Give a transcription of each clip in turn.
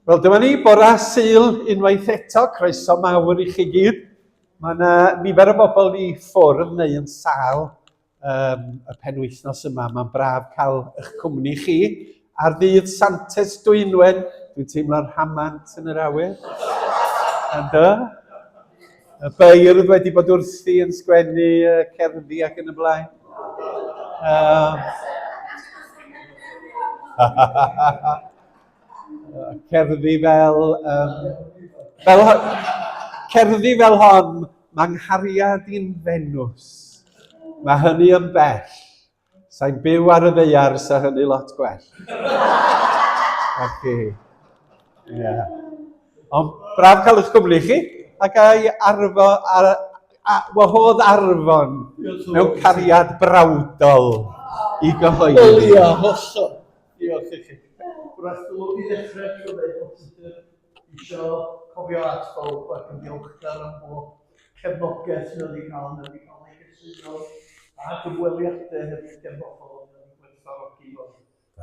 Wel, dyma ni, bora Sul unwaith eto, croeso mawr i chi gyd. Mae yna nifer o bobl i ffwrdd neu yn sâl um, y penwythnos yma. Mae'n braf cael eich cwmni chi. Ar ddydd Santes Dwynwen, dwi'n teimlo'r rhamant yn yr awyr. Ynddo? Y beirdd wedi bod wrthi yn sgwennu cerddi ac yn y blaen. Um, cerddi fel, um, fel, cerddi fel hon, mae nghariad i'n Fenws. Mae hynny yn bell. Sa'n byw ar y ddeiar, sa hynny lot gwell. Ac i. Yeah. Ond braf cael eich cwmni chi, ac ai arfo, ar, a, wahodd Arfon mewn cariad brawdol i gyhoeddi. Wel ia, hollol. Diolch i chi. Wrach dylwn i ddechrau trwy ddeud bod Tudur eisiau cofio at bawb ac yn ddiolchgar am bob cefnogaeth sydd wedi cael, mae wedi cael negeseuon a gyfweliadau hefyd gen bobl, mae wedi gwerthfawrogi fo.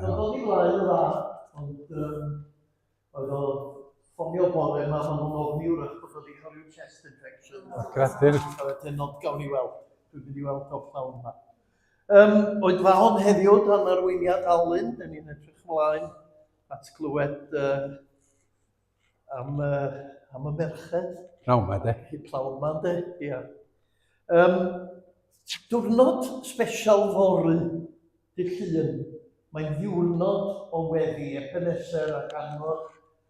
Roedd o'n i flaen yn dda, ond um, oedd o ffonio bore yma, maen nhw'n ofni wrach bod o wedi cael rhyw chest infection. Gradur. A wedyn, ond gawn ni weld. Dwi'n mynd i weld o pnawn yma. Um, oedfaon heddiw dan arweiniad Alun, dyn ni'n edrych ymlaen at glywed uh, am, uh, am y merched. Pnawn ma, de. Pnawn ma, de, ia. Um, diwrnod special fory, dydd Llun. Mae'n ddiwrnod o weddi, Ebenezer ac Angor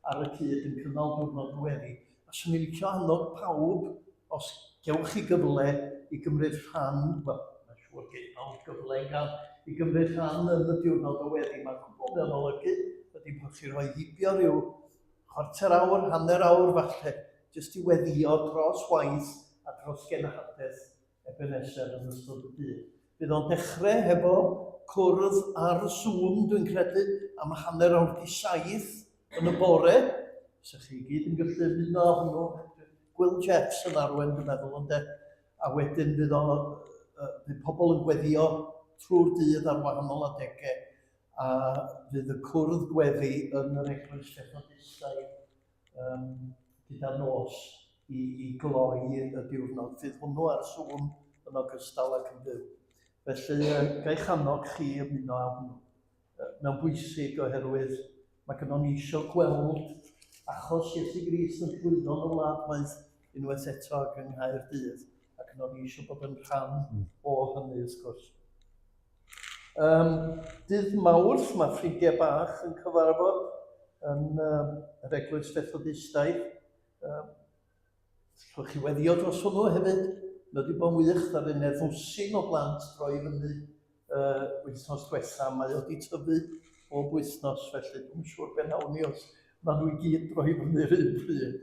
ar y cyd yn cynnal diwrnod o weddi. A swn i'n licio annog pawb, os gewch chi gyfle i gymryd rhan, wel, mae'n siŵr geith pawb gyfle i gael, i gymryd rhan yn y diwrnod o weddi. Mae'r cwbl mae'n olygu ydy bod chi'n rhoi heibio rhyw chwarter awr, hanner awr falle, jyst i weddïo dros waith a dros genhadaeth Ebenezer yn ystod y dydd. Bydd o'n dechrau hefo cwrdd ar Zoom, dwi'n credu, am hanner awr di saith yn y bore. Sa chi gyd yn gallu ymuno â hwnnw. Gwil Jeffs yn arwen, dwi'n meddwl, ynde? A wedyn fydd o, fydd pobl yn gweddio trwy'r dydd ar wahanol adegau, a fydd y cwrdd gweddi yn yr Eglwys Fethodistaidd um, gyda nos i, i gloi y diwrnod. Fydd hwnnw ar Zoom yn ogystal ac yn fyw. Felly, uh, gaich annog chi ymuno â hwnnw. Uh, mewn bwysig oherwydd mae gynnon ni eisiau gweld achos Iesu Grist yn llwyddo yn y wlad maith unwaith eto ac yng Nghaerdydd, ac yno ni eisiau bod yn rhan o hynny wrth gwrs. Um, dydd Mawrth mae ffrindiau bach yn cyfarfod yn um, yr Eglwys Fethodistaidd. Um, Rhowch chi weddio dros hwnnw hefyd. Mae wedi bod yn wych, ddaru yna ddwsin o blant droi fyny uh, wythnos diwetha. Mae o wedi tyfu bob wythnos, felly dwi'n siŵr be nawn ni os maen nhw i gyd droi fyny'r un pryd.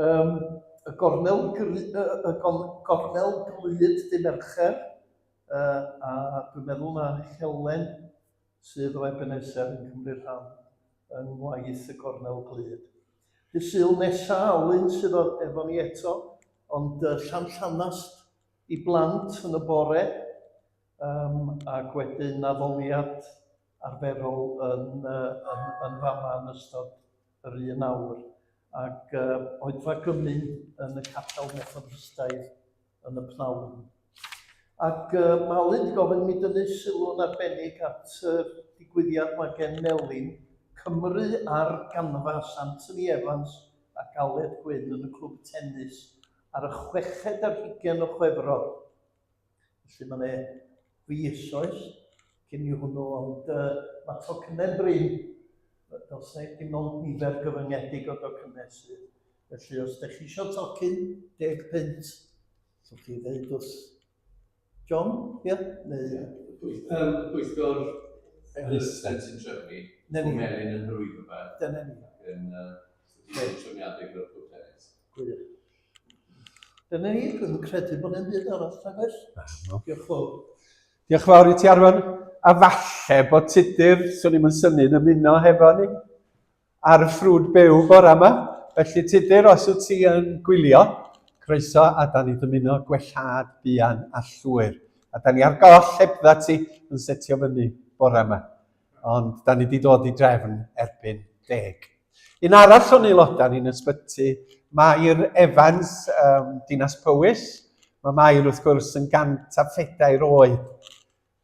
Um, y gornel, y, y gornel glyd dy Mercher, uh, a A dwi'n meddwl na Helen sydd o Ebenezer yn cymryd rhan yng ngwaith y Gornel Glyd. Dydd Sul nesa, Alun sydd o, efo ni eto, ond uh, Llanllanast i blant yn y bore, um, ac wedyn addoliad arferol yn, uh, yn, yn fama yn ystod yr un awr, ac uh, oedfa gymun yn y capel Methodistaidd yn y pnawn. Ac uh, mae Alun wedi gofyn mi dynnu sylw'n arbennig at y uh, digwyddiad mae gen Melin, Cymru ar ganfas, Anthony Evans ac Aled Gwyn yn y clwb tennis ar y chweched ar hugain o Chwefror. Felly mae 'ne fis, oes, cyn i hwnnw, ond uh, mae tocynnau'n brin. Does neu dim ond nifer gyfyngedig o docynnau sydd. Felly os ydych chi eisiau tocyn, 10 punt, allwch chi ddeud wrth John, ie? Yeah? Neu... Um, pwyllgor elusen sy'n trefnu, Neu ni. Melin yn hyrwyddo fe. Dyna ni. Yn uh, trefniadau gyda'r clwb tennis. Gwych. Dyna ni, dwi'n credu bod e'n byd arall, nag oes? Diolch yn fawr. Diolch yn fawr i ti, Arfon. A falle bod Tudur, swn i'm yn synnu, yn ymuno hefo ni ar y ffrwd byw bore yma. Felly Tudur, os wyt ti yn gwylio, croeso a da ni dymuno gwellhad buan a llwyr. A da ni ar goll hebdda ti yn setio fyny bore yma. Ond da ni wedi dod i drefn erbyn deg. Un arall o'n aelodau ni'n ysbyty, Mair Evans, um, Dinas Powys. Mae Mair wrth gwrs yn 104 oed.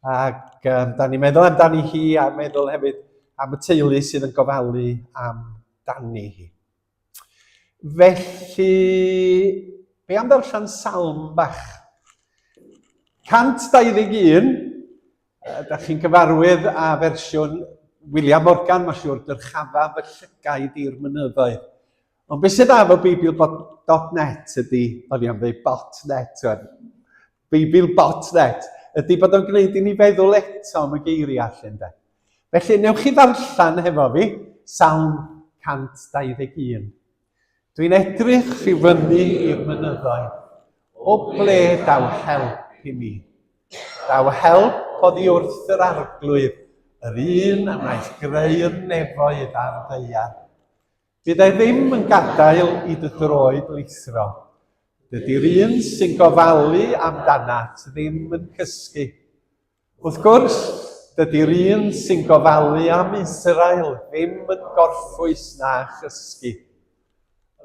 Ac um, da ni'n meddwl amdani hi a meddwl hefyd am y teulu sydd yn gofalu amdani hi. Felly, be am ddarllen salm bach? 121, da chi'n gyfarwydd â fersiwn William Morgan, mae'n siŵr, dyrchafa fy llygaid i'r mynyddoedd. Ond beth sydd dda efo Beibl.net ydy, o'n i am dweud bot.net, Beibl.net, ydy bod o'n gwneud i ni feddwl eto am y geiriau allan de. Felly, newch chi ddarllen hefo fi, Salm 121. Dwi'n edrych i fyny i'r mynyddoedd. O ble daw help i mi? Daw help oddi wrth yr arglwydd, yr un a wnaeth greu'r nefoedd a'r ddaear. Bydd e ddim yn gadael i dy droed lithro. Dydy'r un sy'n gofalu amdanat ddim yn cysgu. Wrth gwrs, dydy'r un sy'n gofalu am Israel ddim yn gorffwys na chysgu.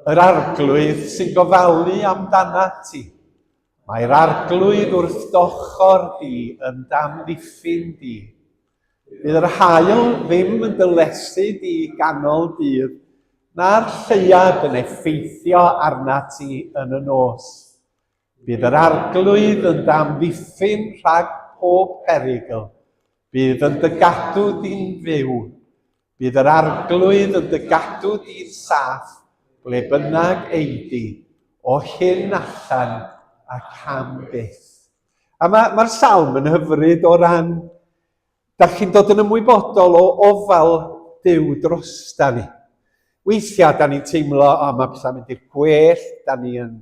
Yr arglwydd sy'n gofalu amdanat ti. Mae'r arglwydd wrth d'ochr di yn d'amddiffyn di. Bydd yr haul ddim yn dylesu di ganol dydd, na'r lleuad yn effeithio arnat ti yn y nos. Bydd yr Arglwydd yn dy amddiffyn rhag pob perygl. Bydd yn dy gadw di'n fyw. Bydd yr Arglwydd yn dy gadw di'n saff, ble bynnag ei di, o hyn allan ac am byth. A mae'r ma salm yn hyfryd o ran Da chi'n dod yn ymwybodol o ofal Duw drosta ni. Weithiau, da ni'n teimlo, o, mae pethau'n mynd i'r gwell, da ni yn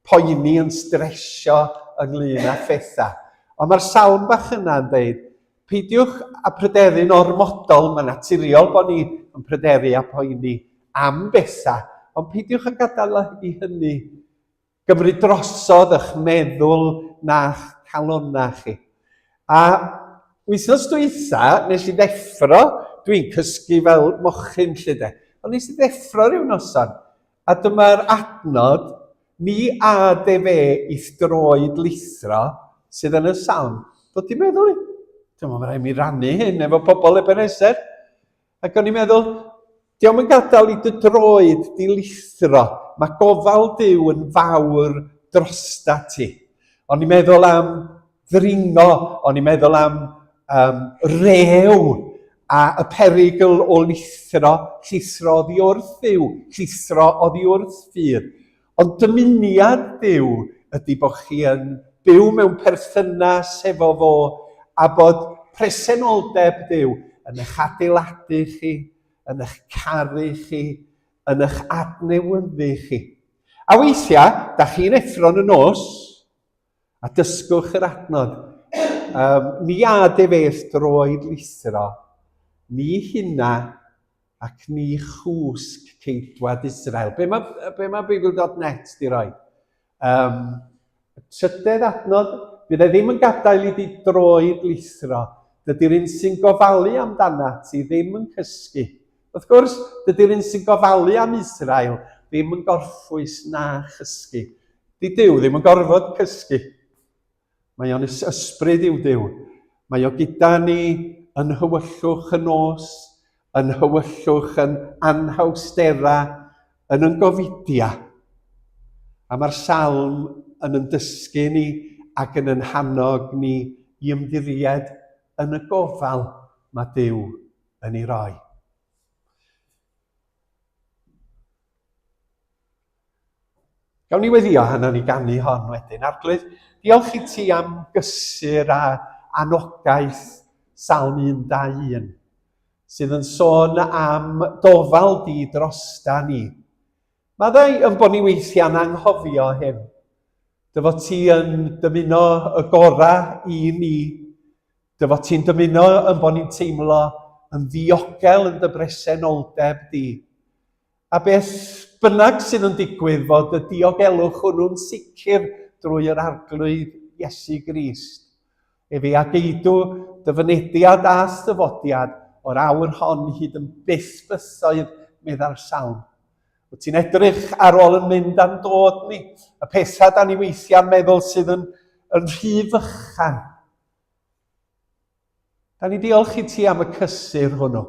poeni, yn stresio ynglyn â phethau. Ond mae'r salm bach yna yn dweud, peidiwch â pryderu'n ormodol, mae'n naturiol bod ni yn pryderu a poeni am bethau, ond peidiwch â gadael i hynny gymryd drosodd eich meddwl na'ch calonnau chi. A wythnos dwytha, nes i ddeffro, dwi'n cysgu fel mochyn lle de, ond nes i ddeffro rhyw noson, a dyma'r adnod, ni a de fe i'th droed lithro, sydd yn y salm, dod i meddwl i, dyma mae rhaid mi rannu hyn efo pobl Ebenezer. Ac o'n i'n meddwl, dio'm yn gadael i dy droed di lithro. Mae gofal Duw yn fawr drosta ti. O'n i'n meddwl am ddringo, o'n i'n meddwl am um, rew a y perygl o lithro, llithro oddi wrth Dduw, llithro oddi wrth ffydd. Ond dymuniad Duw ydy bod chi yn byw mewn perthynas efo fo a bod presenoldeb Duw yn eich adeiladu chi, yn eich caru chi, yn eich adnewyddu chi. A weithiau, da chi'n effro yn y nos, a dysgwch yr adnod. Um, mi a dy feth droed lithro, mi hynna ac ni chwsg ceidwad Israel. Be mae, be mae Beibl.net di roi? Um, trydedd adnod, bydd e ddim yn gadael i di droed lithro. Dydy'r un sy'n gofalu amdana ti ddim yn cysgu. Wrth gwrs, dydy'r un sy'n gofalu am Israel ddim yn gorffwys na chysgu. Di Duw ddim yn gorfod cysgu. Mae o'n ysbryd yw Duw. Mae o gyda ni yn hywyllwch y nos, yn hywyllwch yn anhawstera, yn yn gofidia. A mae'r salm yn yn dysgu ni ac yn yn hannog ni i ymddiried yn y gofal mae Duw yn ei roi. Gawn ni weddio hynny ni ganu hon wedyn. Arglwydd, diolch i ti am gysur a anogaeth Salm 121, sydd yn sôn am dofal di drosta ni. Maddau yn bod ni weithiau'n anghofio hyn. Dy fod ti yn dymuno y gorau i ni. Dy fod ti'n dymuno yn bod ni'n teimlo yn ddiogel yn dy bresenoldeb di. A beth bynnag sydd yn digwydd fod y diogelwch hwnnw'n sicr drwy yr Arglwydd Iesu Grist. Efe a geidw dy fynediad a thyfodiad o'r awr hon hyd yn byth bythoedd, meddai'r salm. Wyt ti'n edrych ar ôl yn mynd a'n dod ni, y pethau da ni weithiau'n meddwl sydd yn, yn rhy fychan. Da ni diolch i ti am y cysur hwnnw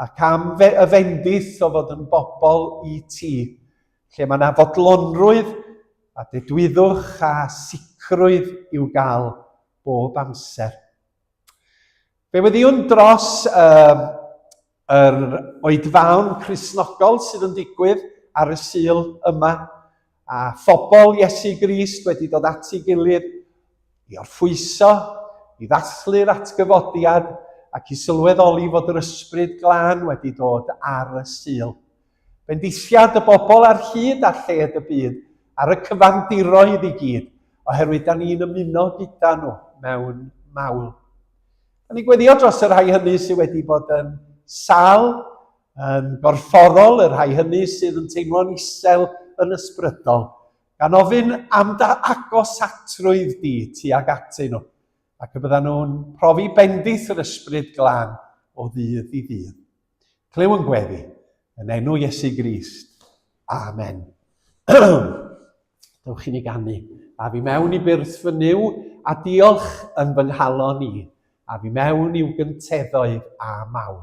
ac am fe, y fendith o fod yn bobl i ti, lle mae yna fodlonrwydd a dedwyddwch a sicrwydd i'w gael bob amser. Fe weddiwn dros uh, yr oedfaon Cristnogol sydd yn digwydd ar y Sul yma, a phobl Iesu Grist wedi dod at ei gilydd i orffwyso, i ddathlu'r atgyfodiad ac i sylweddoli fod yr ysbryd glân wedi dod ar y Sul. Bendithiad y bobl ar hyd a lled y byd, ar y cyfandiroedd i gyd, oherwydd da ni'n ymuno gyda nhw mewn mawl. Da ni'n gweddio dros y rhai hynny sydd wedi bod yn sal, yn gorfforol, y rhai hynny sydd yn teimlo'n isel yn ysbrydol, gan ofyn am da agosatrwydd di tuag atyn nhw, ac y byddan nhw'n profi bendith yr ysbryd glân o ddydd i ddydd. Clyw yn gweddi, yn enw Iesu Grist. Amen. Dewch i ni ganu. A fi mewn i byrth fy Nuw, a diolch yn fy nghalon i. A fi mewn i'w gynteddoedd a mawl.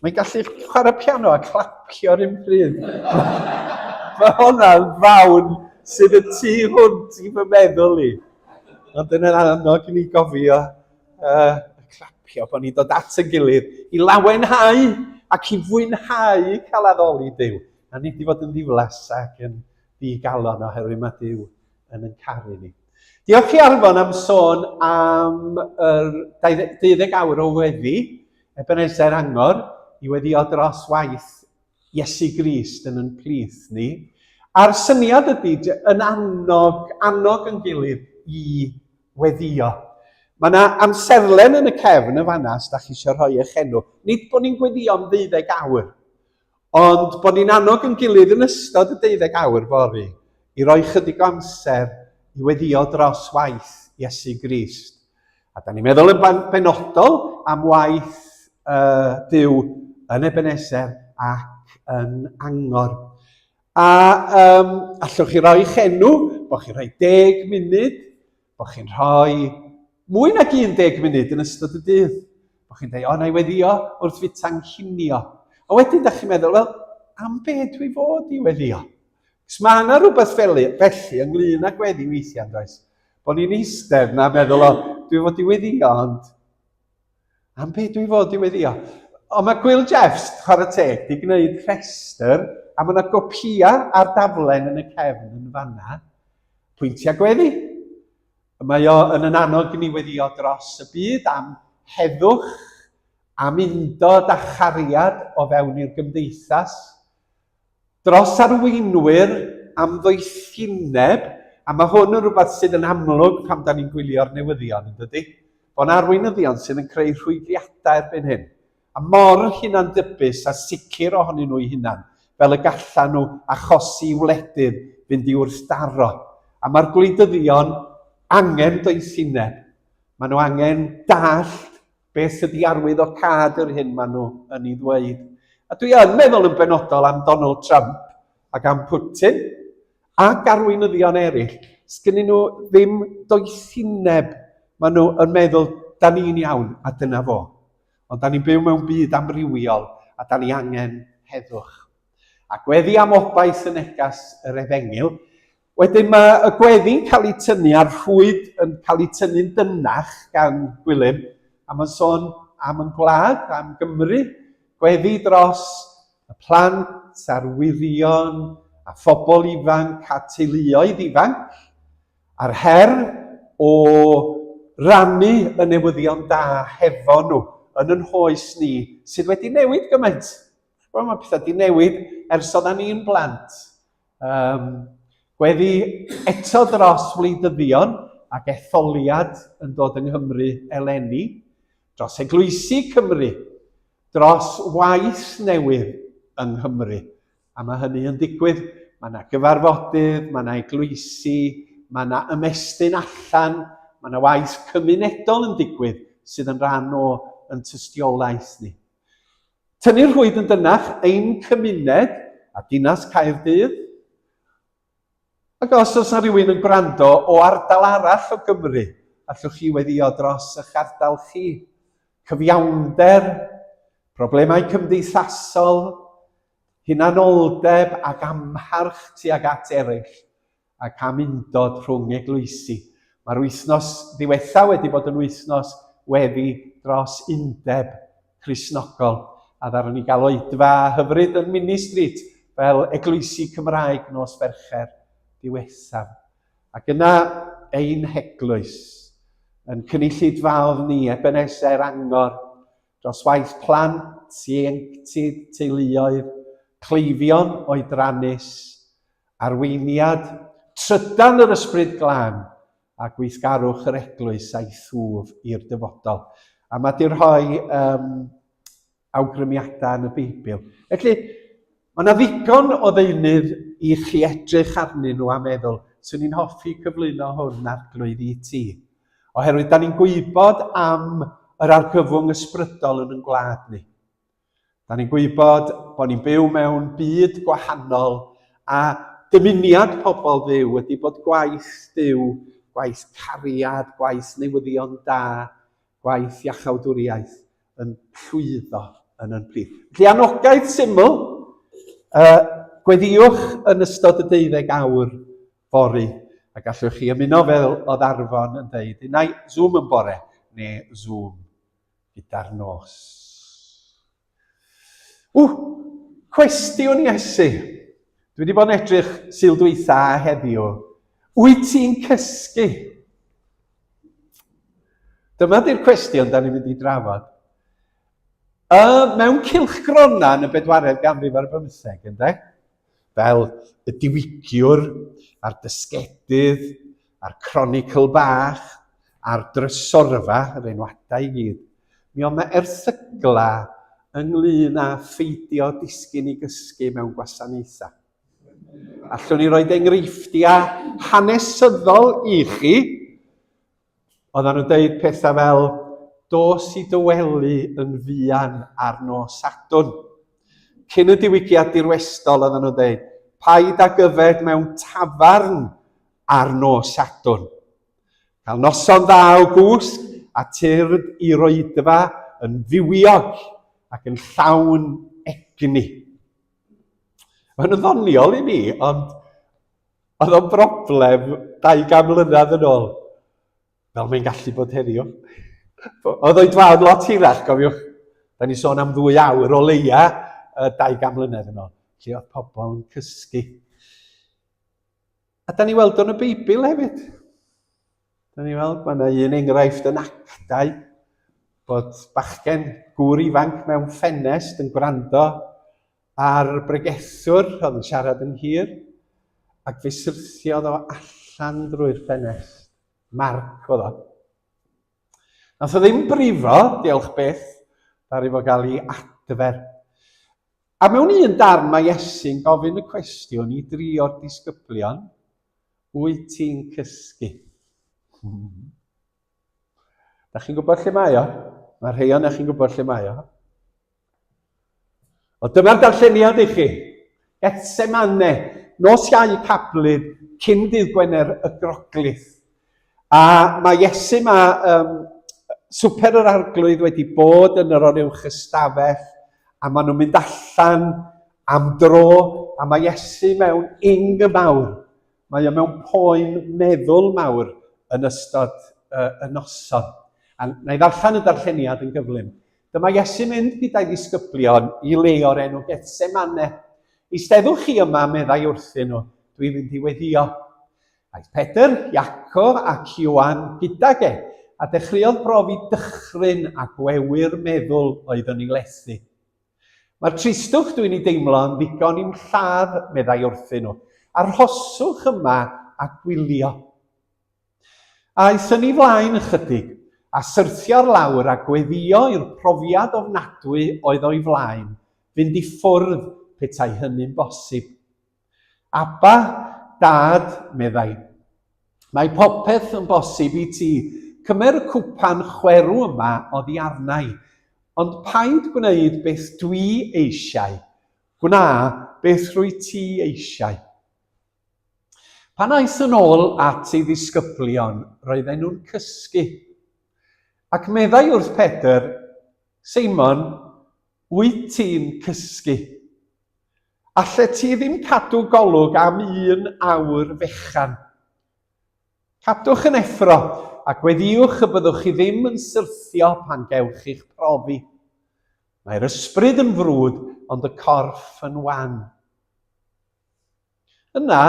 Mae'n gallu chwarae piano a clapio'r un pryd. Mae hwnna'n fawn sydd y tu hwnt i fy meddwl i. Ond yn yr annog i ni gofio y clapio, bod ni'n dod at y gilydd i lawenhau ac i fwynhau cael addoli Duw. A nid i fod yn ddiflas ac yn ddigalon oherwydd mae Duw yn yn caru ni. Diolch i Arfon am sôn am yr 12 awr o weddi, Ebenezer Angor, i weddio dros waith Iesu Grist yn yn plith ni. A'r syniad ydy yn annog, annog yn gilydd i weddio. Mae yna amserlen yn y cefn y fanna os da chi eisiau rhoi eich enw. Nid bod ni'n gweddio am ddeuddeg awr, Ond bod ni'n annog yn gilydd yn ystod y deuddeg awr fory i roi chydig o amser i weddio dros waith Iesu Grist. A da ni'n meddwl yn benodol am waith Duw yn Ebenezer ac yn Angor. A allwch chi roi'ch enw, bod chi'n rhoi 10 munud, bod chi'n rhoi mwy nag 10 munud yn ystod y dydd. Bod chi'n dweud, o, na i weddio wrth fita'n cinio. A wedyn da chi'n meddwl, wel, am be dwi fod i weddio? Cos mae yna rhywbeth felly, felly ynglyn â gweddi weithiau, does? Bod ni'n eistedd na meddwl, o, dwi fod i weddio, ond am be dwi fod i weddio? Ond mae Gwil Jeffs, chwarae teg, di gwneud rhestr, a mae yna gopia ar daflen yn y cefn yn fanna, Pwyntiau gweddi. Mae o yn yn annog ni weddio dros y byd am heddwch, am undod a chariad o fewn i'r gymdeithas, dros arweinwyr am ddoethineb, a mae hwn yn rhywbeth sydd yn amlwg pan da ni'n gwylio'r newyddion, yn dydy? Bod arweinyddion sydd yn creu rhwygiadau erbyn hyn. a mor hunandybus a sicr ohonyn nhw'u hunan, fel y gallan nhw achosi i wledydd fynd i wrthdaro. A mae'r gwleidyddion angen doethineb. Maen nhw angen dallt beth ydy arwyddocâd yr hyn maen nhw yn ei ddweud. A dwi yn meddwl yn benodol am Donald Trump ac am Putin ac arweinyddion eraill. Sgynnyn nhw ddim doethineb. Maen nhw yn meddwl, da ni'n iawn, a dyna fo. Ond da ni'n byw mewn byd amrywiol a da ni angen heddwch. A gweddi am obaith yn negas yr efengyl. Wedyn mae y gweddi'n cael ei tynnu a'r rhwyd yn cael ei tynnu'n dynnach gan Gwilym, a mae'n sôn am yn gwlad, am Gymru, gweddi dros y plant a'r wyrion a phobl ifanc a teuluoedd ifanc, A'r her o rannu y newyddion da hefo nhw yn yn hoes ni sydd wedi newid gymaint. Wel, mae pethau wedi newid ers oeddan ni'n blant. Gweddi eto dros wleidyddion ac etholiad yn dod yng Nghymru eleni, dros eglwysi Cymru, dros waith newydd yng Nghymru. A mae hynny yn digwydd. Mae yna gyfarfodydd, mae yna eglwysi, mae yna ymestyn allan, mae yna waith cymunedol yn digwydd sydd yn rhan o yn tystiolaeth ni. Tynnu'r rhwyd yn dynach ein cymuned a dinas Caerdydd. Ac os oes yna rhywun yn gwrando o ardal arall o Gymru, allwch chi weddio dros eich ardal chi. Cyfiawnder, problemau cymdeithasol, hunanoldeb ac amharch tuag at eraill, ac am undod rhwng eglwysi. Mae'r wythnos ddiwetha wedi bod yn wythnos weddi dros undeb Cristnogol, a ddaru ni gael oedfa hyfryd yn Minny Street fel eglwysi Cymraeg nos Fercher diwethaf. Ac yna ein heglwys, yn cynulleidfaodd ni Ebenezer Angor, dros waith plant, ieuenctid, teuluoedd, cleifion oedrannus, arweiniad trydan yr Ysbryd Glân, a gweithgarwch yr eglwys a'i thwf i'r dyfodol. A mae di rhoi awgrymiadau yn y Beibl. Felly, mae yna ddigon o ddeunydd i chi edrych arnyn nhw a meddwl, swn i'n hoffi cyflwyno hwn arglwydd i ti. Oherwydd, da ni'n gwybod am yr argyfwng ysbrydol yn yn gwlad ni. Da ni'n gwybod bod ni'n byw mewn byd gwahanol a dymuniad pobl Dduw ydy bod gwaith Duw, gwaith cariad, gwaith newyddion da, gwaith iachawdwriaeth yn llwyddo. yn yn plith. Felly anogaeth syml, gweddïwch yn ystod y deuddeg awr fory, a gallwch chi ymuno fel oedd Arfon yn dweud, unai Zoom yn bore neu Zoom gyda'r nos. Ww, cwestiwn Iesu. Dwi wedi bod yn edrych Sul dwytha a heddiw. Wyt ti'n cysgu? Dyma di'r cwestiwn da ni'n mynd i drafod. Mewn cylchgronau yn y bedwaredd ganrif ar bymtheg, ynde? Fel y diwygiwr, a'r dysgedydd, a'r cronicl bach, a'r drysorfa, yr enwadau i gyd. Mi oedd yna erthygla ynglyn â pheidio disgyn i gysgu mewn gwasanaethau. Allwn ni roed enghreifftiau hanesyddol i chi. Oedden nhw'n deud pethau fel, dos i dy wely yn fuan ar nos Sadwrn. Cyn y diwygiad dirwestol, oedden nhw'n deud, paid ag yfed mewn tafarn ar nos Sadwrn. Cael noson dda o gwsg a tyrd i roedfa yn fywiog ac yn llawn egni. Mae'n ddoniol i mi, ond Oedd o'n broblem 200 mlynedd yn ôl, fel mae'n gallu bod heddiw. Oedd oedfaon lot hirach, gofiwch. Da ni sôn am ddwy awr o leia 200 mlynedd yn ôl, lle oedd pobl yn cysgu. A da ni weld o'n y Beibl hefyd. Da ni weld, mae yna un enghraifft yn Actau, bod bachgen gŵr ifanc mewn ffenest yn gwrando A'r bregethwr oedd yn siarad yn hir, ac fe syrthiodd o allan drwy'r ffenest. Marc oedd o. Nath o ddim brifo, diolch byth, ddaru fo gael ei adfer. A mewn un darn mae Iesu'n gofyn y cwestiwn i dri o'r disgyblion, wyt ti'n cysgu? Da chi'n gwybod lle mae o? Mae rhai o'n chi'n gwybod lle mae o. O dyma'r darlleniad i chi. Gethsemane, nos Iau Cablyd, cyn dydd Gwener y Groglith. A mae Iesu ma, swper yr Arglwydd wedi bod yn yr oruwch ystafell, a maen nhw'n mynd allan am dro, a mae Iesu mewn ing mawr. Mae o mewn poen meddwl mawr yn ystod y noson. A na i ddarllen y darlleniad yn gyflym. Dyma Iesu'n mynd gyda'i ddisgyblion i le o'r enw Gethsemane. Eisteddwch chi yma, meddai wrthyn nhw, dwi'n mynd i weddïo. Aeth Pedr, Iacob ac Ioan gydag e, a dechreuodd brofi dychryn a gwewyr meddwl oedd yn ei lethu. Mae'r tristwch dwi'n ei deimlo yn ddigon i'm lladd, meddai wrthyn nhw. Arhoswch yma a gwylio. Aeth yn ei flaen ychydig, a syrthio ar lawr a gweddïo i'r profiad ofnadwy oedd o'i flaen fynd i ffwrdd petai hynny'n bosib. Abba, Dad, meddai. Mae popeth yn bosib i ti. Cymer y cwpan chwerw yma oddi arna i. Ond paid gwneud beth dwi eisiau. Gwna beth rwyt ti eisiau. Pan aeth yn ôl at ei ddisgyblion, roedden nhw'n cysgu. Ac meddai wrth Pedr, Seimon, wyt ti'n cysgu? Allet ti ddim cadw golwg am un awr fechan? Cadwch yn effro, a gweddïwch y byddwch chi ddim yn syrthio pan gewch chi'ch profi. Mae'r ysbryd yn frwd, ond y corff yn wan. Yna,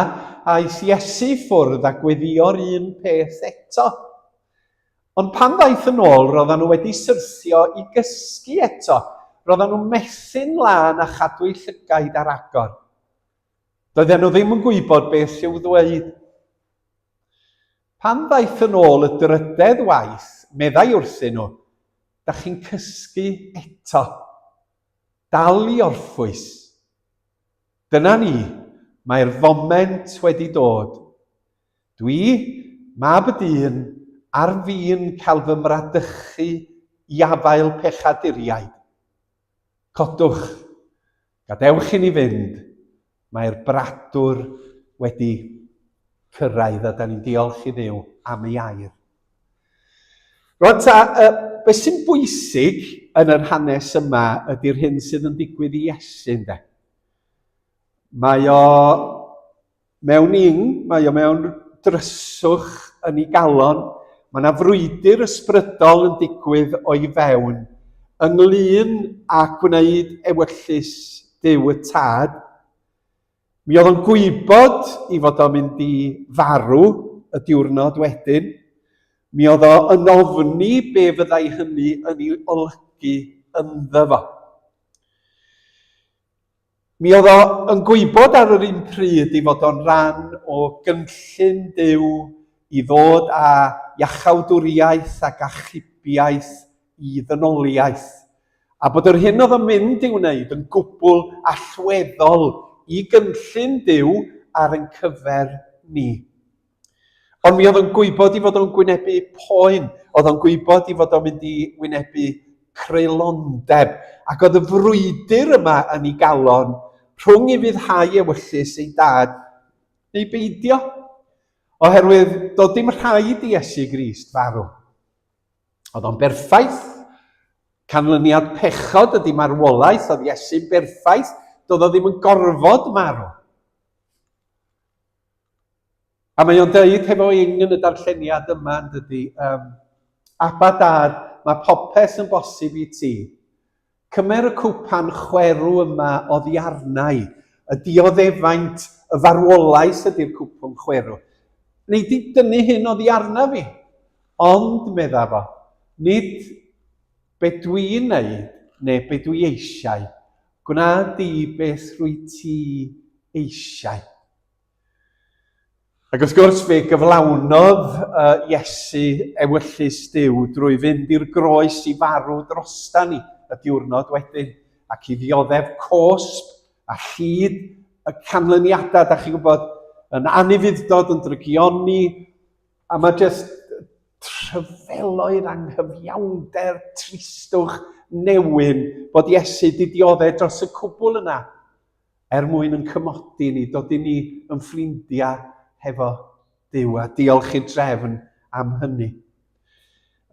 aeth Iesu i ffwrdd a gweddïo'r un peth eto. Ond pan ddaeth yn ôl, roedden nhw wedi syrthio i gysgu eto. Roedden nhw'n methu'n lân a chadw'u llygaid ar agor. Doedden nhw ddim yn gwybod beth i'w ddweud. Pan ddaeth yn ôl y drydedd waith, meddai wrthyn nhw, Da chi'n cysgu eto. Dal i orffwys. Dyna ni, mae'r foment wedi dod. Dwi, mab y dyn, ar fin cael fy mradychu i afael pechaduriaid. Codwch, gadewch i ni fynd, mae'r bradwr wedi cyrraedd a da ni'n diolch i Dduw am ei air. Rwan ta, beth sy'n bwysig yn yr hanes yma ydy'r hyn sydd yn digwydd i Iesu, ynde? Mae o mewn ing, mae o mewn dryswch yn ei galon, mae yna frwydr ysbrydol yn digwydd o'i fewn ynglyn â gwneud ewyllys Duw y Tad. Mi oedd o'n gwybod i fod o'n mynd i farw y diwrnod wedyn. Mi oedd o yn ofni be fyddai hynny yn ei olygu ynddo fo. Mi oedd o yn gwybod ar yr un pryd i fod o'n rhan o gynllun Duw i ddod â iachawdwriaeth ac achubiaeth i ddynoliaeth, a bod yr hyn oedd yn mynd i'w wneud yn gwbl allweddol i gynllun Duw ar ein cyfer ni. Ond mi oedd o'n gwybod i fod o'n gwynebu poen, oedd o'n gwybod i fod o'n mynd i wynebu creulondeb, ac oedd y frwydr yma yn ei galon rhwng i fyddhau ewyllys ei dad neu beidio, oherwydd doedd dim rhaid i Iesu Grist farw. Oedd o'n berffaith. Canlyniad pechod ydy marwolaeth, oedd Iesu'n berffaith, doedd o ddim yn gorfod marw. A mae o'n deud hefo ing yn y darlleniad yma, yn dydy, um, Abba dad, mae popeth yn bosib i ti. Cymer y cwpan chwerw yma oddi arna i. Y dioddefaint, y farwolaeth ydy'r cwpwm chwerw. Nei di dynnu hyn oddi arna fi? Ond, medda fo, nid be dwi'n neud neu be dwi eisiau, gwna di beth rwy ti eisiau. Ac wrth gwrs, fe gyflawnodd uh, Iesu ewyllys Duw drwy fynd i'r groes i farw drosta ni y diwrnod wedyn, ac i ddioddef cosb a llid y canlyniadau, da chi'n gwybod, yn anufudd-dod, yn drygioni, a mae jyst tryfeloedd anghyfiawnder, tristwch, newyn, bod Iesu di dioddef dros y cwbl yna. er mwyn yn cymodi ni, dod i ni yn ffrindiau hefo Duw, a diolch i'r drefn am hynny.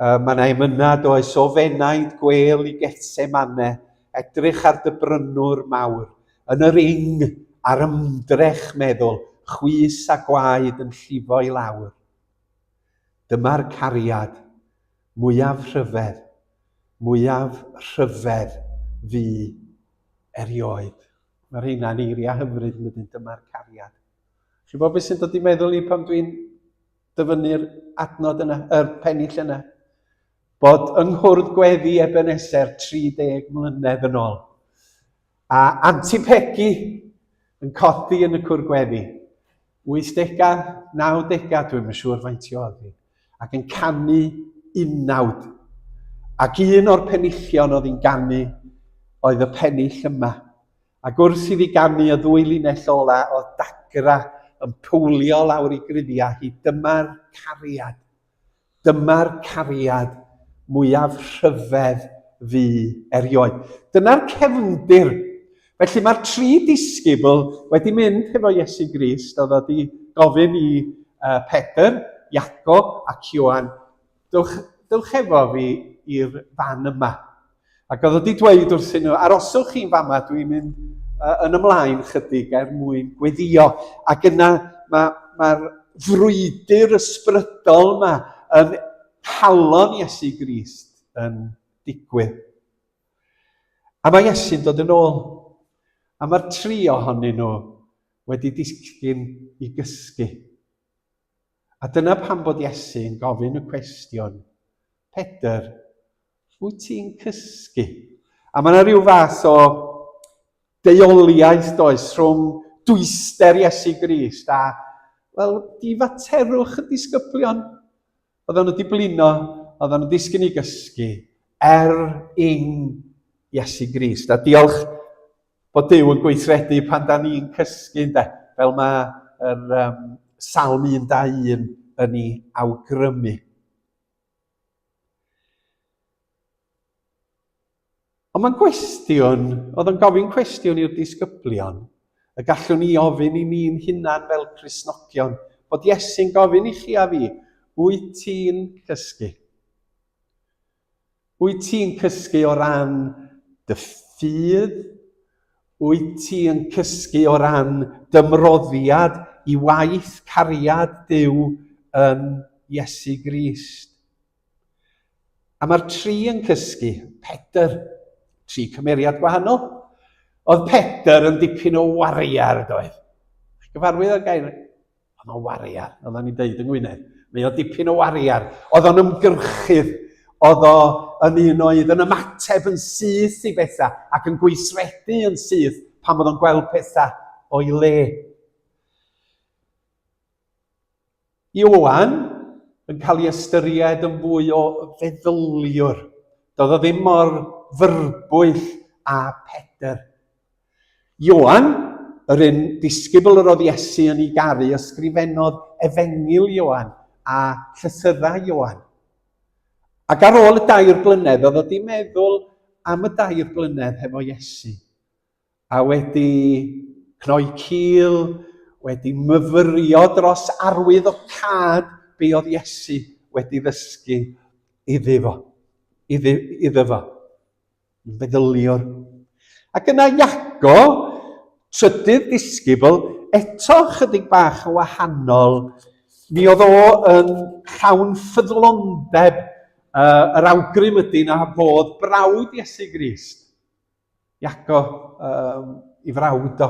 Uh, mae yna emynau does o fenaid gwêl i Gethsemane, edrych ar dy brynwr mawr, yn yr ing a'r ymdrech meddwl, chwys a gwaed yn llifo i lawr. Dyma'r cariad mwyaf rhyfedd, mwyaf rhyfedd fu erioed. Mae rheina'n eiriau hyfryd yn dydyn, dyma'r cariad. Chi'n bod beth sy'n dod i meddwl i pan dwi'n dyfynnu'r adnod yna, yr pennill yna? Bod yng nghwrdd gweddi Ebenezer 30 mlynedd yn ôl. A Anti Peggy yn codi yn y cwrdd gweddi. 80au, 90au, dwi'n yn siŵr faint i oedd hi, ac yn canu unawd. Ac un o'r penillion oedd hi'n ganu oedd y pennill yma. Ac wrth iddi ganu y ddwy linell ola, oedd dagra yn pwlio lawr i gruddiau hi, dyma'r cariad. Dyma'r cariad mwyaf rhyfedd fu erioed. Dyna'r cefndir. Felly mae'r tri disgybl wedi mynd hefo Iesu Grist, oedd wedi gofyn i uh, Pedr, Iacob ac Ioan, dewch, dewch efo fi i'r fan yma. Ac oedd wedi dweud wrthyn nhw, aroswch chi'n fama, dwi'n mynd uh, yn ymlaen chydig er mwyn gweddio. Ac yna mae'r ma, frwydr ysbrydol yma yn calon Iesu Grist yn digwydd. A mae Iesu'n dod yn ôl. A mae'r tri ohonyn nhw wedi disgyn i gysgu. A dyna pam bod Iesu yn gofyn y cwestiwn, Pedr, wyt ti'n cysgu? A mae yna rhyw fath o deuoliaeth does rhwng dwyster Iesu Grist a, wel, difaterwch y disgyblion. Oedden nhw wedi blino, oedden nhw disgyn i gysgu, er ing Iesu Grist. A diolch bod Duw yn gweithredu pan da ni'n cysgu, ynde, fel mae yr um, Salm 121 yn ei awgrymu. Ond mae'n gwestiwn, oedd yn gofyn cwestiwn i'r disgyblion, y gallwn ni ofyn i ni'n hunan fel Cristnogion, bod Iesu'n gofyn i chi a fi, wyt ti'n cysgu? Wyt ti'n cysgu o ran dy ffydd? Wyt ti yn cysgu o ran dymroddiad i waith cariad Duw yn Iesu Grist? A mae'r tri yn cysgu. Pedr, tri cymeriad gwahanol. Oedd Pedr yn dipyn o wariar, doedd. Gyfarwydd â'r gair? Oedd o'n wariar, oedd o'n i'n deud yng Ngwynedd. Mae o dipyn o wariar. Oedd o'n ymgyrchydd. Oedd o yn un oedd yn ymateb yn syth i bethau ac yn gweithredu yn syth pan oedd o'n gweld pethau o'i le. Ioan yn cael ei ystyried yn fwy o feddyliwr. Doedd o ddim mor fyrbwyll â Pedr. Ioan, yr un disgybl yr oedd Iesu yn ei garu, ysgrifennodd Efengyl Ioan a Llythyrau Ioan. Ac ar ôl y dair blynedd, oedd wedi meddwl am y dair blynedd hefo Iesu, a wedi cnoi cil, wedi myfyrio dros arwydd o cad be oedd Iesu wedi ddysgu iddi fo, iddi, iddo fo. Meddyliwr. Ac yna Iago, trydydd disgybl, eto chydig bach yn wahanol. Mi oedd o yn llawn ffyddlondeb. Uh, yr awgrym ydy na fod brawd Iesu Grist. Iago, um, i frawd o.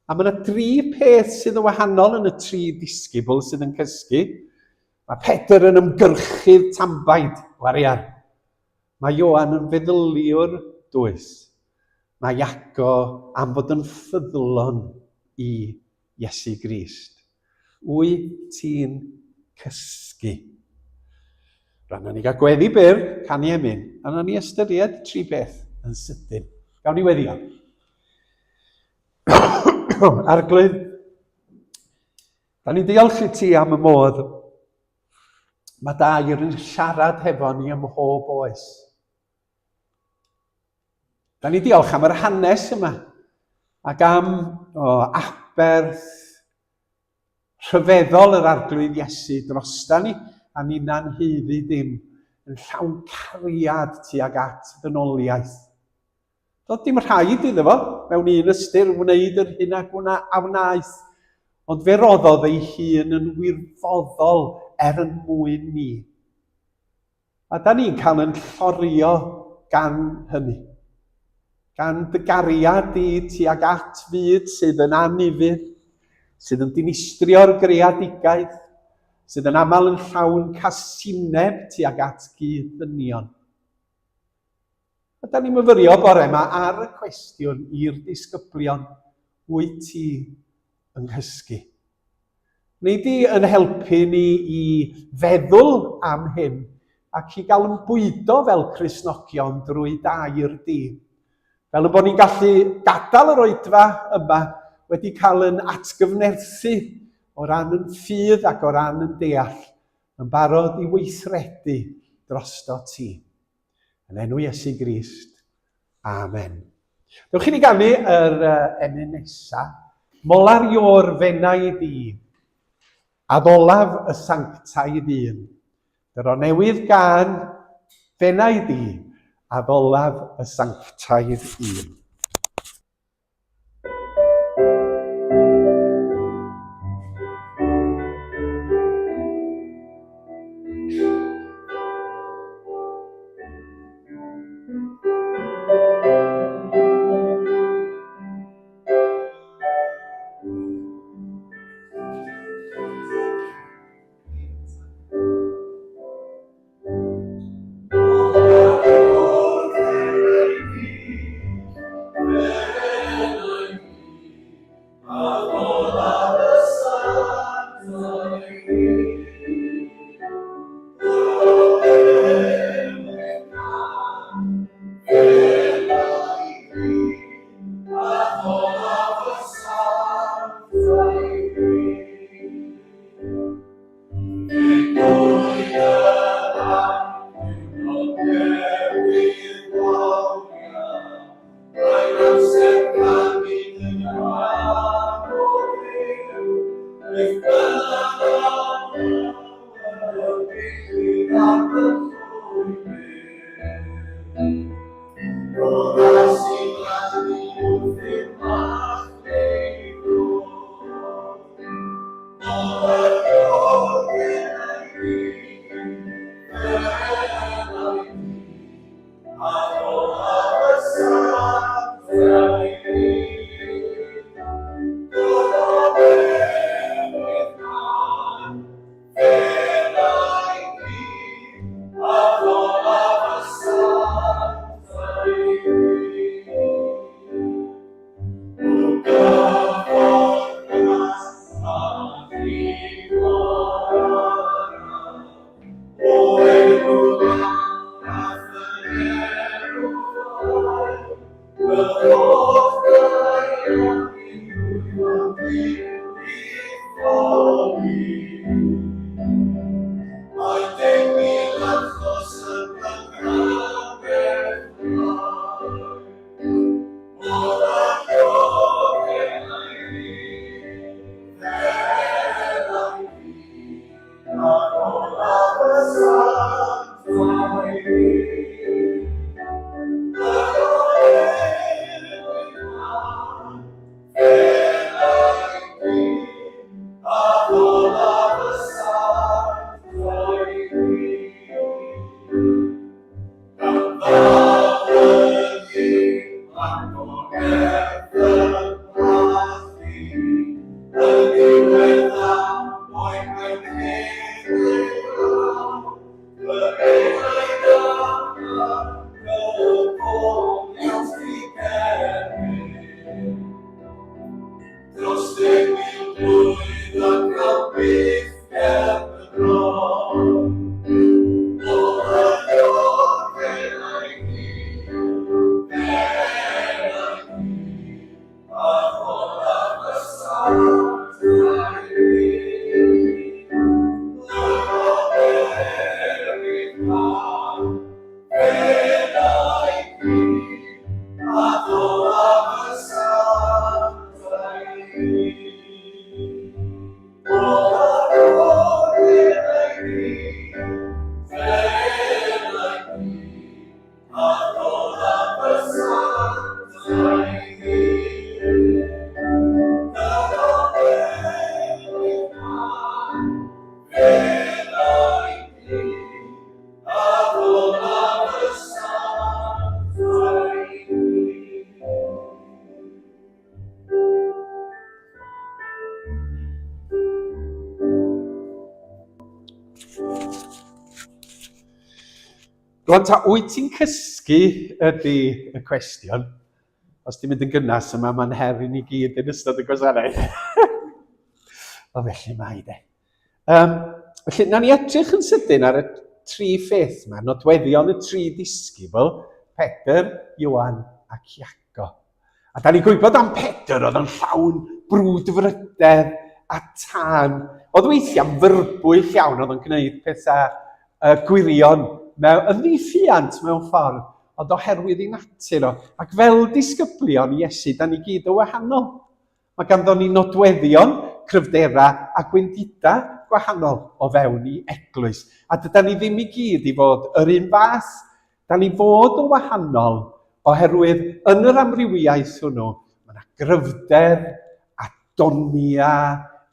A mae yna dri peth sydd yn wahanol yn y tri disgybl sydd yn cysgu. Mae Pedr yn ymgyrchydd tambaid, warian. Mae Ioan yn feddyliwr dwys. Mae Iago am fod yn ffyddlon i Iesu Grist. Wyt ti'n cysgu? Rhan ni gael gweddi byr, canu emyn, a nawn ni ystyried tri beth yn sydyn. Gawn ni weddio. Arglwydd, da ni'n diolch i ti am y modd Mae dair yn siarad hefo ni ym mhob oes. Da ni diolch am yr hanes yma ac am o, aberth rhyfeddol yr arglwydd Iesu drosta ni a ninna'n haeddu dim yn llawn cariad tuag at ddynoliaeth. Doedd dim rhaid iddo fo, mewn un ystyr, wneud yr hyn a gwna a wnaeth, ond fe roddodd ei hun yn wirfoddol er yn mwyn ni. A da ni'n cael yn llorio gan hynny. Gan dy gariad di tuag at fyd sydd yn anufudd, sydd yn dinistrio'r greadigaeth, sydd yn aml yn llawn casineb tuag at gyd-ddynion. A da ni'n myfyrio bore yma ar y cwestiwn i'r disgyblion, wyt ti yng nghysgu? Neu di yn helpu ni i feddwl am hyn ac i gael yn bwydo fel Cristnogion drwy dair di. Fel y bod ni'n gallu gadael yr oedfa yma wedi cael yn atgyfnerthu o ran yn ffydd ac o ran yn deall, yn barod i weithredu drosto ti. Yn enw Iesu Grist. Amen. Dewch i ni ganu yr emyn nesa. Molar ior fenau di, addolaf y sanctaidd un. Dyro newydd gan fenau di, addolaf y sanctaidd un. Rwan ta, wyt ti'n cysgu ydy y cwestiwn. Os ti'n mynd yn gynnas yma, mae'n her i ni gyd yn ystod y gwasanaeth. o felly mae de. Um, felly, na ni edrych yn sydyn ar y tri pheth yma, nodweddion y tri disgybl, Pedr, Ioan ac Iago. A da ni'n gwybod am Pedr, oedd yn llawn brwdfrydedd a tân. Oedd weithiau'n fyrbwyll iawn, oedd yn gwneud pethau uh, gwirion, mewn, yn ddiffiant mewn ffordd, ond oherwydd ei natur o. Ac fel disgyblion Iesu, da ni gyd yn wahanol. Mae ganddo ni nodweddion, cryfderau a gwendidau gwahanol o fewn i eglwys. A dydan ni ddim i gyd i fod yr un fath. Da ni fod yn wahanol oherwydd yn yr amrywiaeth hwnnw, mae yna gryfder a donia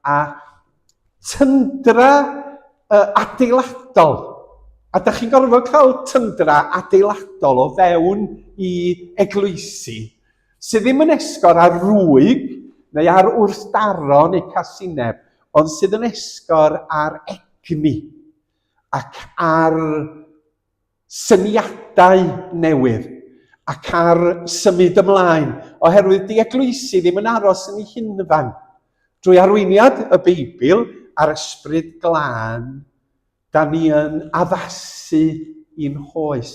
a tyndra uh, adeiladol. A da chi'n gorfod cael tyndra adeiladol o fewn i eglwysi sydd ddim yn esgor ar rwyg neu ar wrthdaro neu casineb, ond sydd yn esgor ar egni ac ar syniadau newydd ac ar symud ymlaen, oherwydd di eglwysi ddim yn aros yn ei hunfan. Drwy arweiniad y Beibl a'r Ysbryd Glân, Da ni yn addasu i'n hoes.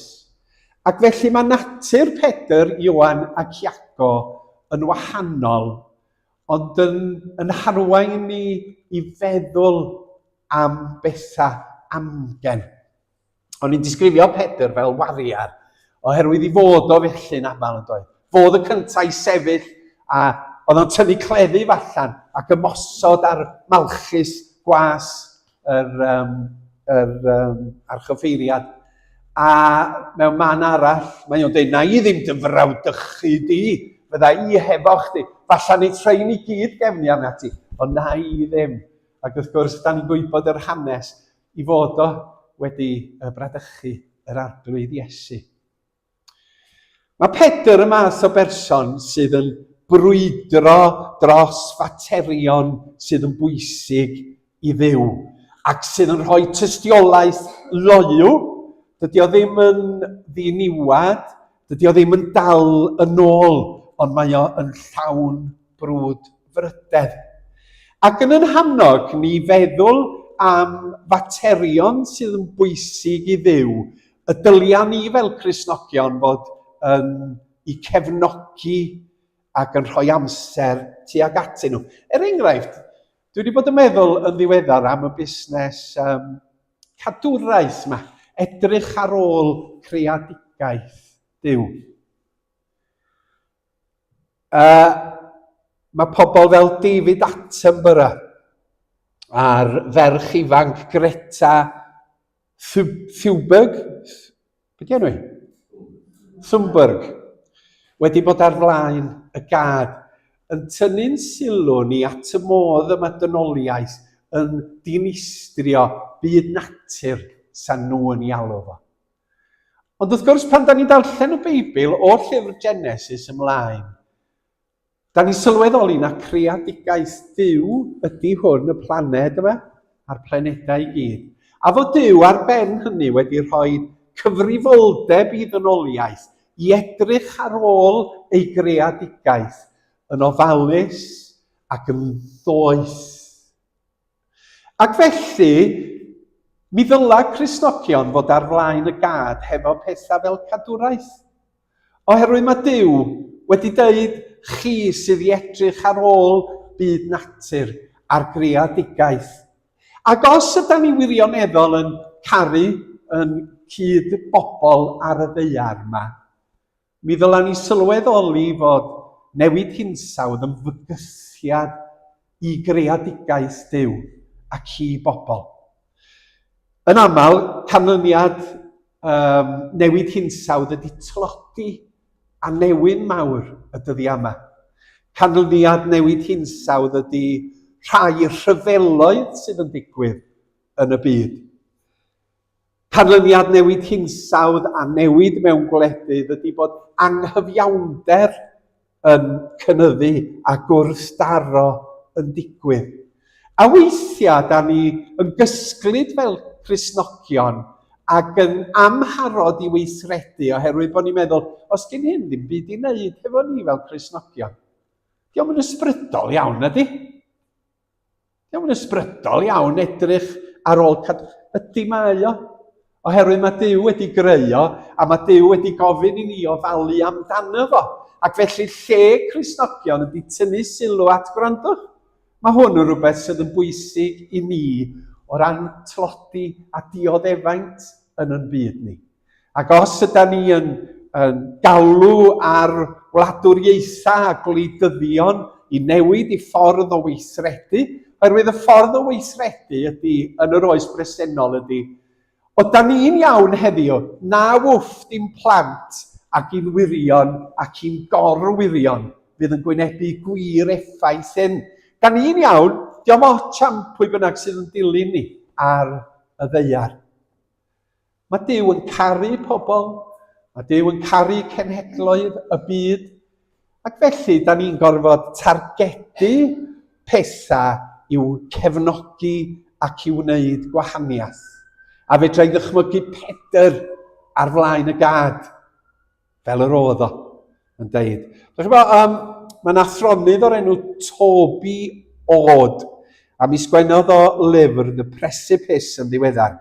Ac felly mae natur Pedr, Ioan ac Iago yn wahanol, ond yn, yn harwain ni i feddwl am bethau amgen. O'n i'n disgrifio Pedr fel wariar, oherwydd i fod o felly'n aml yn doedd. Fo oedd y cyntaf i sefyll a oedd o'n tynnu cleddyf allan ac ymosod ar Malchus gwas yr, um, yr um, archoffeiriad. A mewn man arall, mae o'n dweud, na i ddim dy frawdychu di, fydda i hefo chdi. Falla ni trein i gyd gefni arna ti, ond na i ddim. Ac wrth gwrs, da ni'n gwybod yr hanes i fod o wedi bradychu yr arglwydd Iesu. Mae Pedr y math o berson sydd yn brwydro dros faterion sydd yn bwysig i Dduw ac sydd yn rhoi tystiolaeth loyw. Dydy o ddim yn ddiniwad, dydy o ddim yn dal yn ôl, ond mae o yn llawn brwdfrydedd. Ac yn yn hannog ni feddwl am faterion sydd yn bwysig i Dduw, y dylia ni fel Cristnogion fod yn i cefnogi ac yn rhoi amser tuag atyn nhw. Er enghraifft, dwi wedi bod yn meddwl yn ddiweddar am y busnes um, cadwraeth yma, edrych ar ôl creadigaeth Duw. Uh, mae pobl fel David Attenborough a'r ferch ifanc Greta Thunberg, beth di enw i? Thunberg, wedi bod ar flaen y gad yn tynnu'n sylw ni at y modd y mae dynoliaeth yn dinistrio byd natur sa nhw yn ei alw fo. Ond wrth gwrs, pan da ni'n darllen y Beibl o'r llyfr Genesis ymlaen, da ni'n sylweddoli na creadigaeth Duw ydy hwn, y planed yma, a'r planedau i gyd. A fod Duw ar ben hynny wedi rhoi cyfrifoldeb i ddynoliaeth i edrych ar ôl ei greadigaeth yn ofalus ac yn ddoeth. Ac felly, mi ddyla Cristnogion fod ar flaen y gad hefo pethau fel cadwraeth. Oherwydd mae Duw wedi dweud chi sydd i edrych ar ôl byd natur a'r greadigaeth. Ac os ydan ni wirioneddol yn caru yn cyd bobl ar y ddaear yma, mi ddylan ni sylweddoli fod newid hinsawdd yn fygythiad i greadigaeth Duw ac i bobl. Yn aml, canlyniad um, newid hinsawdd ydy tlodi a newyn mawr y dyddiau yma. Canlyniad newid hinsawdd ydy rhai rhyfeloedd sydd yn digwydd yn y byd. Canlyniad newid hinsawdd a newid mewn gwledydd ydy bod anghyfiawnder yn cynyddu a gwrthdaro yn digwydd. A weithiau, da ni yn gysglyd fel Cristnogion ac yn amharod i weithredu oherwydd bod ni'n meddwl, os gen hyn ddim byd i wneud hefo ni fel Cristnogion. Diolch yn ysbrydol iawn, ydy? Dio'm yn ysbrydol iawn edrych ar ôl cad... Ydy mae o. Oherwydd mae Duw wedi greu o, a mae Duw wedi gofyn i ni ofalu amdano fo. Ac felly lle Cristnogion ydy tynnu sylw at gwrandwch. Mae hwn yn rhywbeth sydd yn bwysig i ni o ran tlodi a dioddefaint yn yn byd ni. Ac os yda ni yn, yn galw ar wladwriaethau a gwleidyddion i newid i ffordd o weithredu, oherwydd y ffordd o weithredu ydy, yn yr oes bresennol ydy, o da ni'n iawn heddiw, na wff dim plant ac i'n wirion ac i'n gorwirion fydd yn gwynebu gwir effaith hyn. Da ni'n iawn, diolch ots am pwy bynnag sydd yn dilyn ni ar y ddaear. Mae Duw yn caru pobl, mae Duw yn caru cenhedloedd y byd, ac felly da ni'n gorfod targedu pethau i'w cefnogi ac i wneud gwahaniaeth. A fedra i ddychmygu Pedr ar flaen y gad, fel yr oedd o yn deud. Dych chi'n gwybod, um, mae'n athronydd o'r enw Toby Ord, a mi sgwennodd o lyfr The Precipice yn ddiweddar.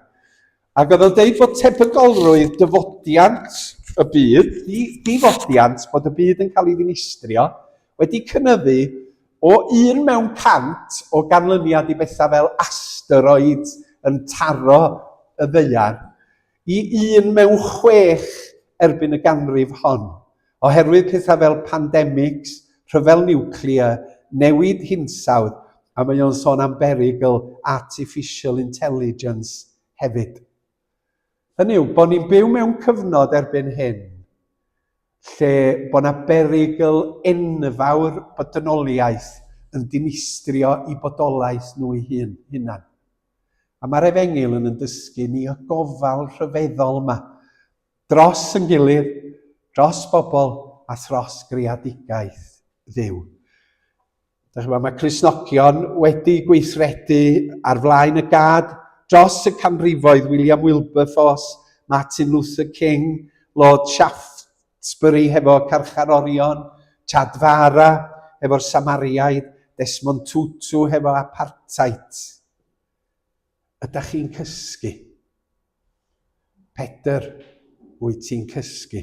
Ac oedd o'n deud fod tebygolrwydd dyfodiant y byd, di, difodiant, bod y byd yn cael ei ddinistrio, wedi cynyddu o 1 mewn 100 o ganlyniad i bethau fel asteroids yn taro y ddaear, i un mewn chwech erbyn y ganrif hon, oherwydd pethau fel pandemics, rhyfel niwclear, newid hinsawdd, a mae o'n sôn am berygl artificial intelligence hefyd. Hynny yw, bod ni'n byw mewn cyfnod erbyn hyn lle bod 'na berygl enfawr bod dynoliaeth yn dinistrio i bodolaeth nhw eu hun, hunan. A mae'r Efengyl yn yn dysgu ni y gofal rhyfeddol yma dros yn gilydd, dros bobl a thros greadigaeth Dduw. Dych chi'n mae Cristnogion wedi gweithredu ar flaen y gad dros y canrifoedd William Wilberforce, Martin Luther King, Lord Shaftesbury hefo carcharorion, Chad Vara hefo'r Samariaid, Desmond Tutu hefo apartheid. Ydych chi'n cysgu? Pedr, wyt ti'n cysgu?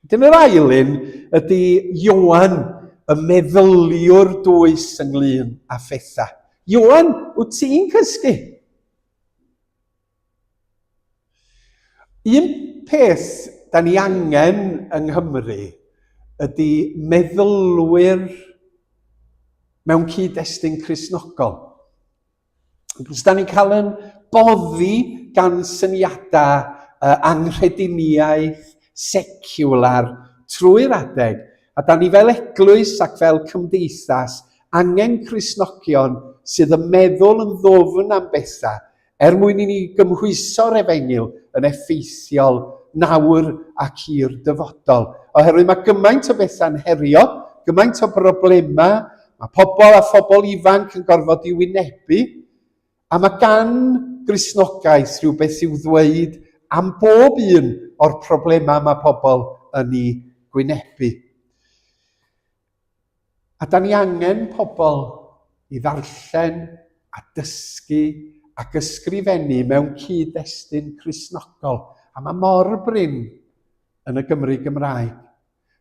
Wedyn yr ail un ydy Ioan, y meddyliwr dwys ynglyn â phethau. Ioan, wyt ti'n cysgu? Un peth da ni angen yng Nghymru ydy meddylwyr mewn cyd-destun Cristnogol. Os da ni'n cael yn boddi gan syniadau uh, anghrediniaeth seciwlar trwy'r adeg, a da ni fel eglwys ac fel cymdeithas angen Cristnogion sydd yn meddwl yn ddwfn am bethau er mwyn i ni gymhwyso'r efengyl yn effeithiol nawr ac i'r dyfodol. Oherwydd mae gymaint o bethau'n herio, gymaint o broblemau, mae pobl a phobl ifanc yn gorfod i wynebu, a mae gan Gristnogaeth rhywbeth i'w ddweud am bob un o'r problemau mae pobl yn ei gwynebu. A da ni angen pobl i ddarllen a dysgu ac ysgrifennu mewn cyd-destun Cristnogol, a mae mor brin yn y Gymru Gymraeg.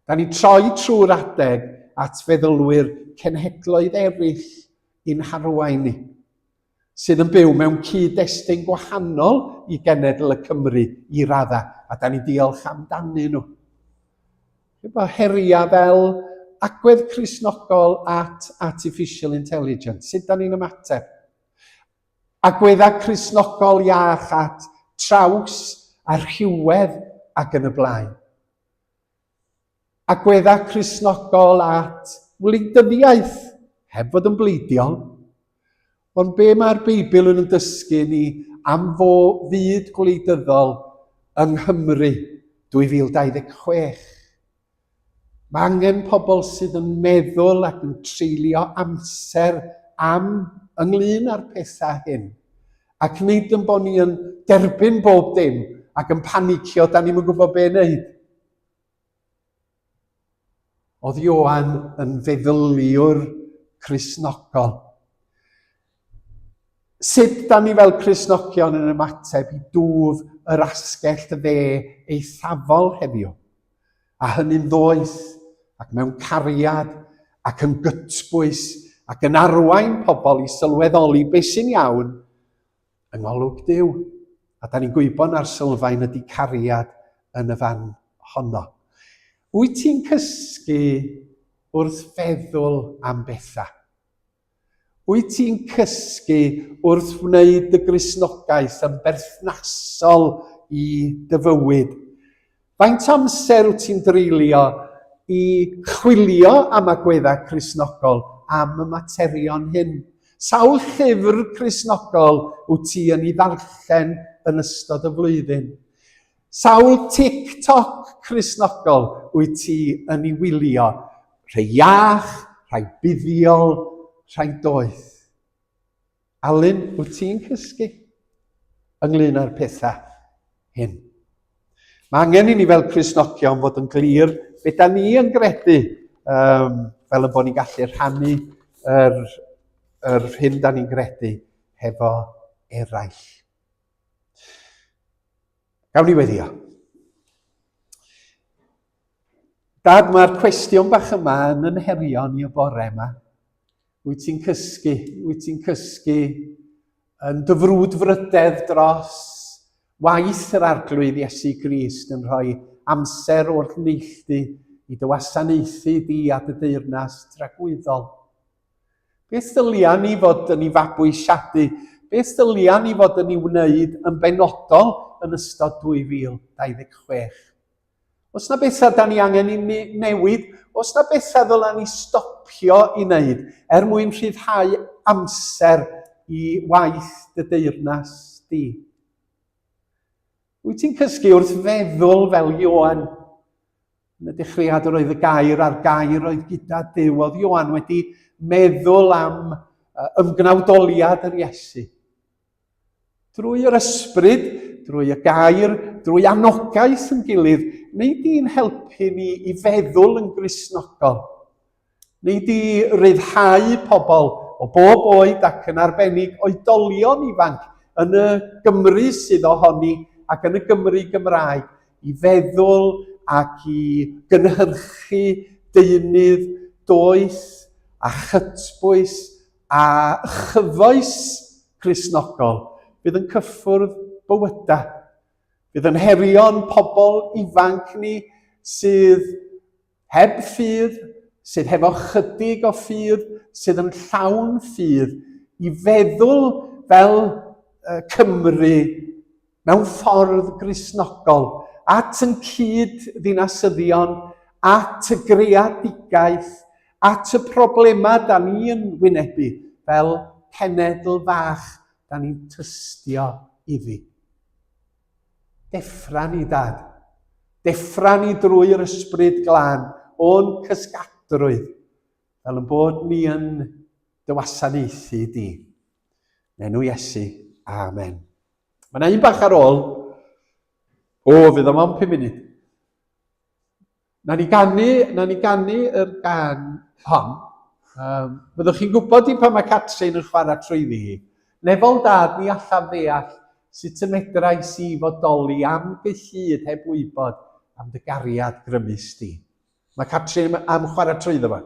Da ni'n troi trwy'r adeg at feddylwyr cenhedloedd eraill i'n harwain ni, sydd yn byw mewn cyd-destun gwahanol i genedl y Cymry i raddau, a da ni'n diolch amdanyn nhw. Efo heriau fel agwedd Cristnogol at artificial intelligence, sut da ni'n ymateb? Agweddau Cristnogol iach at traws a rhywedd ac yn y blaen. Agweddau Cristnogol at wleidyddiaeth, heb fod yn bleidiol, ond be mae'r Beibl yn dysgu ni am fo fyd gwleidyddol yng Nghymru 2026? Mae angen pobl sydd yn meddwl ac yn treulio amser am ynglyn â'r pethau hyn. Ac nid yn bod ni yn derbyn bob dim ac yn panicio, da ni'm yn gwybod be wneud. Oedd Ioan yn feddyliwr Cristnogol. Sut da ni fel Cristnogion yn ymateb i dwf yr asgell dde eithafol heddiw? A hynny'n ddoeth ac mewn cariad ac yn gytbwys ac yn arwain pobl i sylweddoli beth sy'n iawn yng ngolwg Duw. A da ni'n gwybod na'r sylfaen ydy cariad yn y fan honno. Wyt ti'n cysgu wrth feddwl am bethau? Wyt ti'n cysgu wrth wneud dy Gristnogaeth yn berthnasol i dy fywyd? Faint o amser wyt ti'n dreulio i chwilio am agweddau Cristnogol am y materion hyn? Sawl llyfr Cristnogol wyt ti yn ei ddarllen yn ystod y flwyddyn? Sawl TikTok Cristnogol wyt ti yn ei wylio? Rhai iach, rhai buddiol, rhai doeth. Alun, wyt ti'n cysgu ynglyn â'r pethau hyn? Mae angen i ni fel Cristnogion fod yn glir beth da ni yn gredu, um, fel y bod ni'n gallu rhannu yr, yr hyn da ni'n gredu hefo eraill. Gawn ni weddio. Dad, mae'r cwestiwn bach yma yn yn herio ni y bore yma. Wyt ti'n cysgu? Wyt ti'n cysgu yn dy frwdfrydedd dros waith yr Arglwydd Iesu Grist yn rhoi amser o'r neilltu i dy wasanaethu di a dy deyrnas tragwyddol? Beth ddylia ni fod yn ei fabwysiadu? Beth ddylia ni fod yn ei wneud yn benodol yn ystod 2026? Os na bethau da ni angen i newid, os na bethau ddyla ni stopio i wneud er mwyn rhyddhau amser i waith dy deyrnas di. Wyt ti'n cysgu wrth feddwl fel Ioan? Yn y dechreuad yr oedd y gair a'r gair oedd gyda Duw. Oedd Ioan wedi meddwl am ymgnawdoliad yr Iesu. Drwy yr ysbryd, drwy y gair, drwy anogaeth yn gilydd, neu di'n helpu ni i feddwl yn Gristnogol. Neu di ryddhau pobl o bob oed ac yn arbennig oedolion ifanc yn y Gymru sydd ohoni ac yn y Gymru Gymraeg i feddwl ac i gynhyrchu deunydd doeth a chytbwys a chyfoes Cristnogol fydd yn cyffwrdd bywydau. Fydd yn herio'n pobl ifanc ni sydd heb ffydd, sydd hefo chydig o ffydd, sydd yn llawn ffydd, i feddwl fel Cymru mewn ffordd Gristnogol, at yn cyd-ddinasyddion, at y greadigaeth, at y problemau da ni yn wynebu fel cenedl fach da ni'n tystio iddi. Deffra ni, Dad. Deffra ni drwy'r Ysbryd Glân o'n cysgadrwydd, fel yn bod ni yn dy wasanaethu di. Yn enw Iesu, amen. Mae yna un bach ar ôl. O, fydd o mewn 5 munud. Na ni ganu, na ni ganu yr gan hon. Um, byddwch chi'n gwybod i pan mae Catrin yn chwarae trwyddi hi. Nefol dad, ni allaf ddeall sut y medrais i fodoli am gyhyd heb wybod am dy gariad grymus di. Mae Catrin am chwarae trwyddo fo.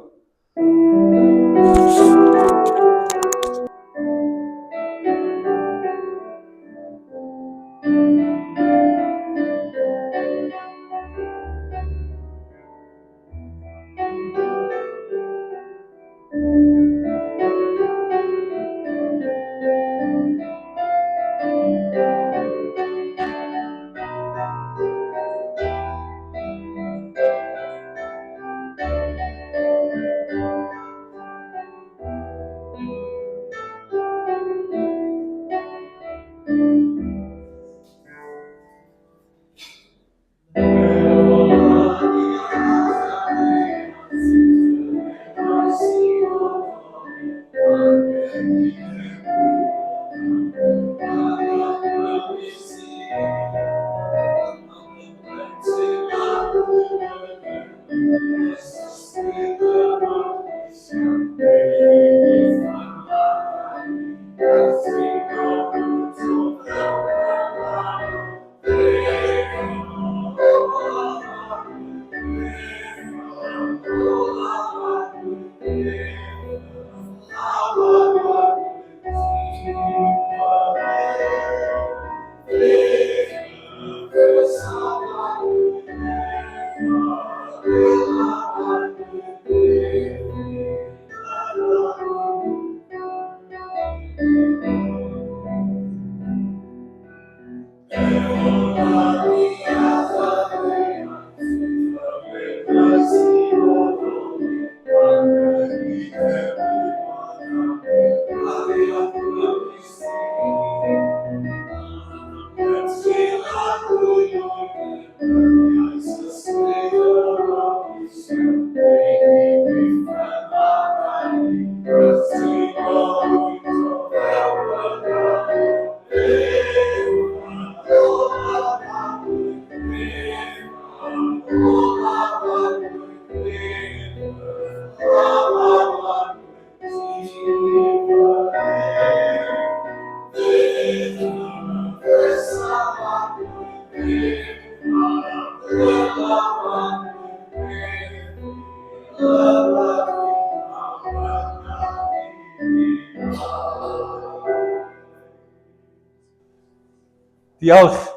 Diolch.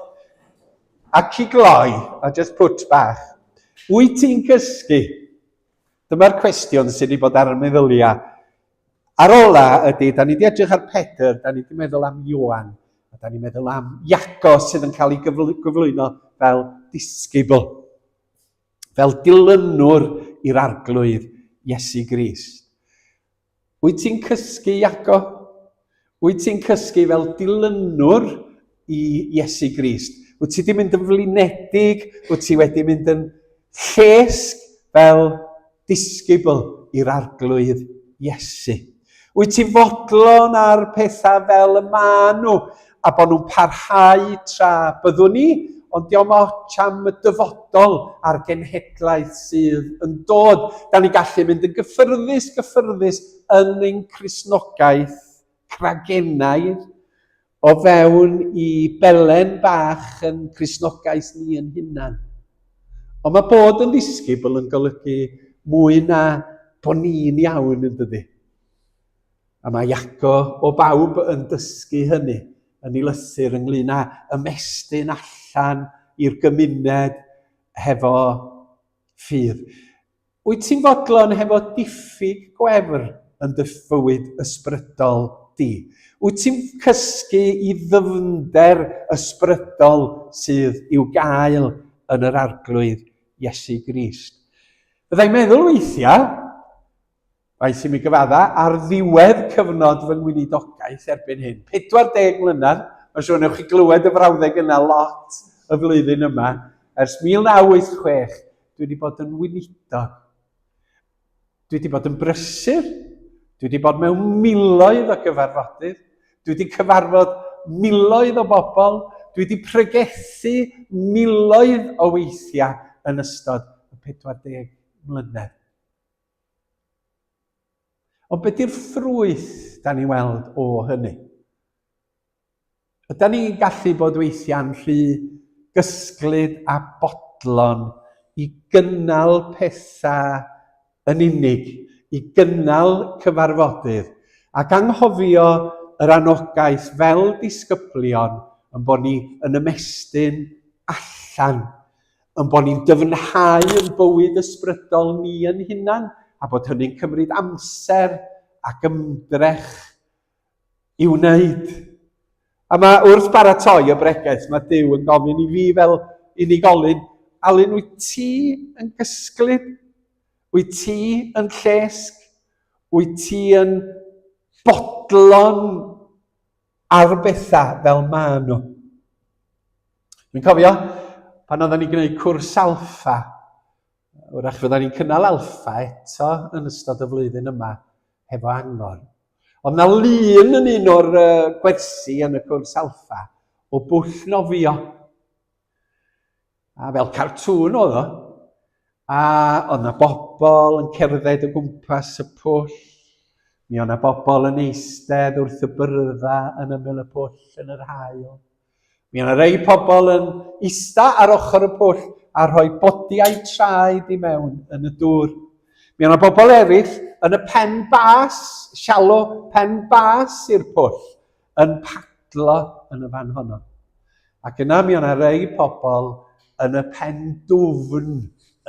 Ac i gloi, a just pwt bach, wyt ti'n cysgu? Dyma'r cwestiwn sydd wedi bod ar y meddyliau. Ar ola ydy, da ni wedi edrych ar Pedr, da ni wedi meddwl am Ioan, a da ni'n meddwl am Iago sydd yn cael ei gyflwyno fel disgybl, fel dilynwr i'r arglwydd Iesu Grist. Wyt ti'n cysgu, Iago? Wyt ti'n cysgu fel dilynwr i Iesu Grist? Wyt ti wedi mynd yn flinedig? Wyt ti wedi mynd yn llesg fel disgybl i'r arglwydd Iesu? Wyt ti'n fodlon ar pethau fel y maen nhw a bod nhw'n parhau tra byddwn ni, ond diolch ots am y dyfodol a'r genhedlaeth sydd yn dod. Da ni'n gallu mynd yn gyffyrddus, gyffyrddus yn ein Cristnogaeth cragenaidd o fewn i belen bach yn Cristnogaeth ni yn hunan. Ond mae bod yn ddisgybl yn golygu mwy na bod ni'n iawn yn dydy. A mae Iago o bawb yn dysgu hynny yn ei lythyr ynglyn â ymestyn allan i'r gymuned hefo ffydd. Wyt ti'n fodlon hefo diffyg gwefr yn dy fywyd ysbrydol di? Wyt ti'n cysgu i ddyfnder ysbrydol sydd i'w gael yn yr Arglwydd Iesu Grist? Byddai'n meddwl weithiau, Rhaid i mi gyfadda, ar ddiwedd cyfnod fy ngweinidogaeth erbyn hyn, 40 mlynedd, mae'n siŵr newch chi glywed y frawddeg yna lot y flwyddyn yma, ers 1986, dwi wedi bod yn weinidog. Dwi wedi bod yn brysur, dwi wedi bod mewn miloedd o gyfarfodydd, dwi wedi cyfarfod miloedd o bobl, dwi wedi pregethu miloedd o weithiau yn ystod y 40 mlynedd. Ond beth yw'r ffrwyth da ni weld o hynny? Ydy ni'n gallu bod weithiau'n rhy gysglyd a bodlon i gynnal pethau yn unig, i gynnal cyfarfodydd ac anghofio yr anogaeth fel disgyblion yn bod ni yn ymestyn allan, yn bod ni'n dyfnhau yn bywyd ysbrydol ni yn hunan, a bod hynny'n cymryd amser ac ymdrech i'w wneud. A mae wrth baratoi y bregeth, mae Duw yn gofyn i fi fel unigolyn, Alun, wyt ti yn gysglyd? Wyt ti yn llesg? Wyt ti yn bodlon ar bethau fel maen nhw? Dwi'n cofio pan oedden ni'n gwneud cwrs alffa, wrach fydda ni'n cynnal alffa eto yn ystod y flwyddyn yma hefo angor. Oedd na lun yn un o'r gwersi yn y cwrs alffa o bwll nofio. A fel cartŵn oedd o. A oedd na bobl yn cerdded o gwmpas y pwll. Mi oedd na bobl yn eistedd wrth y byrddau yn ymyl y pwll yn yr haul. Mi yna rei pobl yn ista ar ochr y pwll a rhoi bodiau traed i mewn yn y dŵr. Mi yna bobl eraill yn y pen bas, shallow pen bas i'r pwll, yn padlo yn y fan honno. Ac yna mi yna rei pobl yn y pen dwfn,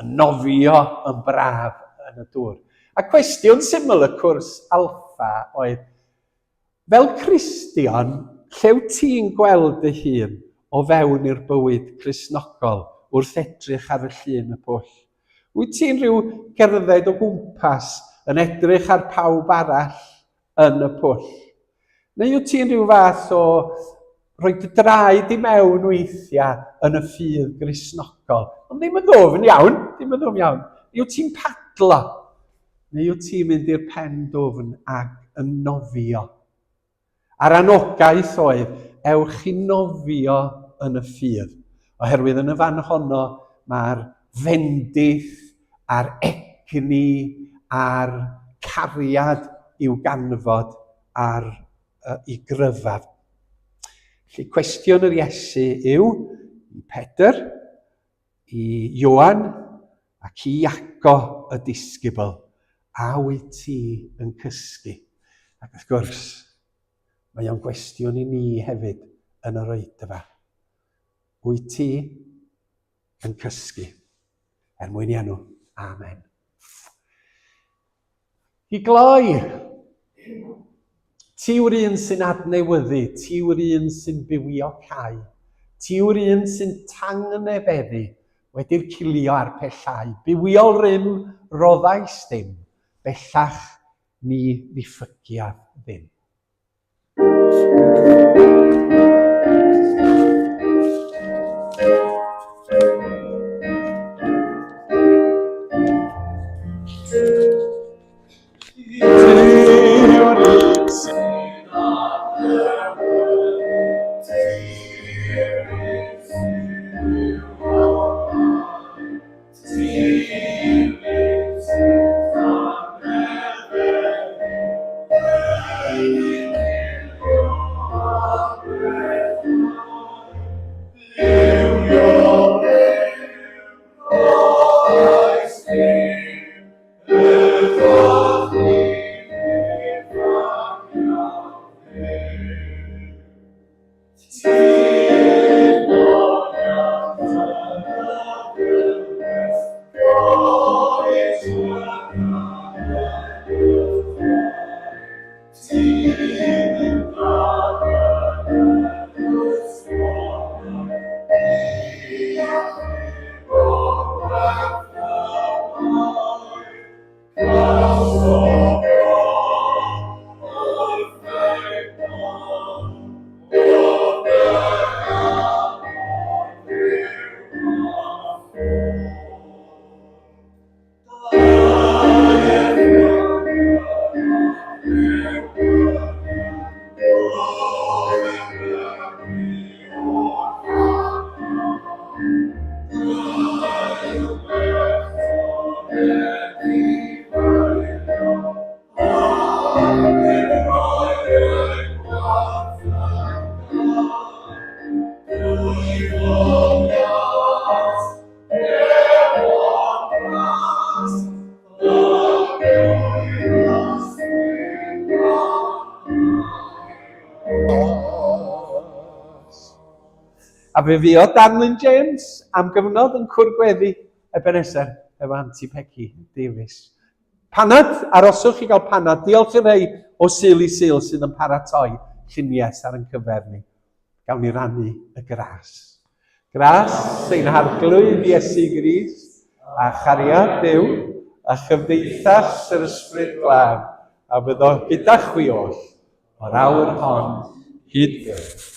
yn nofio yn braf yn y dŵr. A cwestiwn syml y cwrs alffa oedd, Fel Cristion, lle wyt ti'n gweld dy hun o fewn i'r bywyd Cristnogol wrth edrych ar y llun y pwll? Wyt ti'n rhyw gerdded o gwmpas yn edrych ar pawb arall yn y pwll? Neu wyt ti'n rhyw fath o rhoi dy draed i mewn weithiau yn y ffydd Gristnogol? Ond ddim yn ddwfn iawn, ddim yn ddwfn iawn. Neu wyt ti'n padlo? Neu wyt ti'n mynd i'r pen dwfn ac yn nofio? A'r anogaeth oedd, ewch i nofio yn y ffydd, oherwydd yn y fan honno mae'r fendith a'r egni a'r cariad i'w ganfod ar i gryfaf. Felly cwestiwn yr Iesu yw i Pedr, i Ioan ac i Iaco y disgybl, a wyt ti yn cysgu? Ac wrth gwrs, mae o'n gwestiwn i ni hefyd yn yr oedfa. Wyt ti yn cysgu? Er mwyn i enw. Amen. I gloi, ti yw'r un sy'n adnewyddu, ti yw'r un sy'n bywio cau, ti yw'r un sy'n tangnefeddu wedi'r cilio a'r pellhau, bywiol rym roddais ddim, bellach ni ddiffygiaf ddim. A fe fuodd Dan Lynn James am gyfnod yn cwrdd gweddi Ebenezer efo Anti Peggy Davies. Panad, aroswch i gael panad. Diolch i'r rhai o Sul i Sul sydd yn paratoi lluniaeth ar ein cyfer ni. Gawn ni rannu y gras. Gras ein Harglwydd Iesu Grist, a chariad Duw, a chymdeithas yr Ysbryd Glân, a fyddo gyda chwi oll, o'r awr hon hyd byth.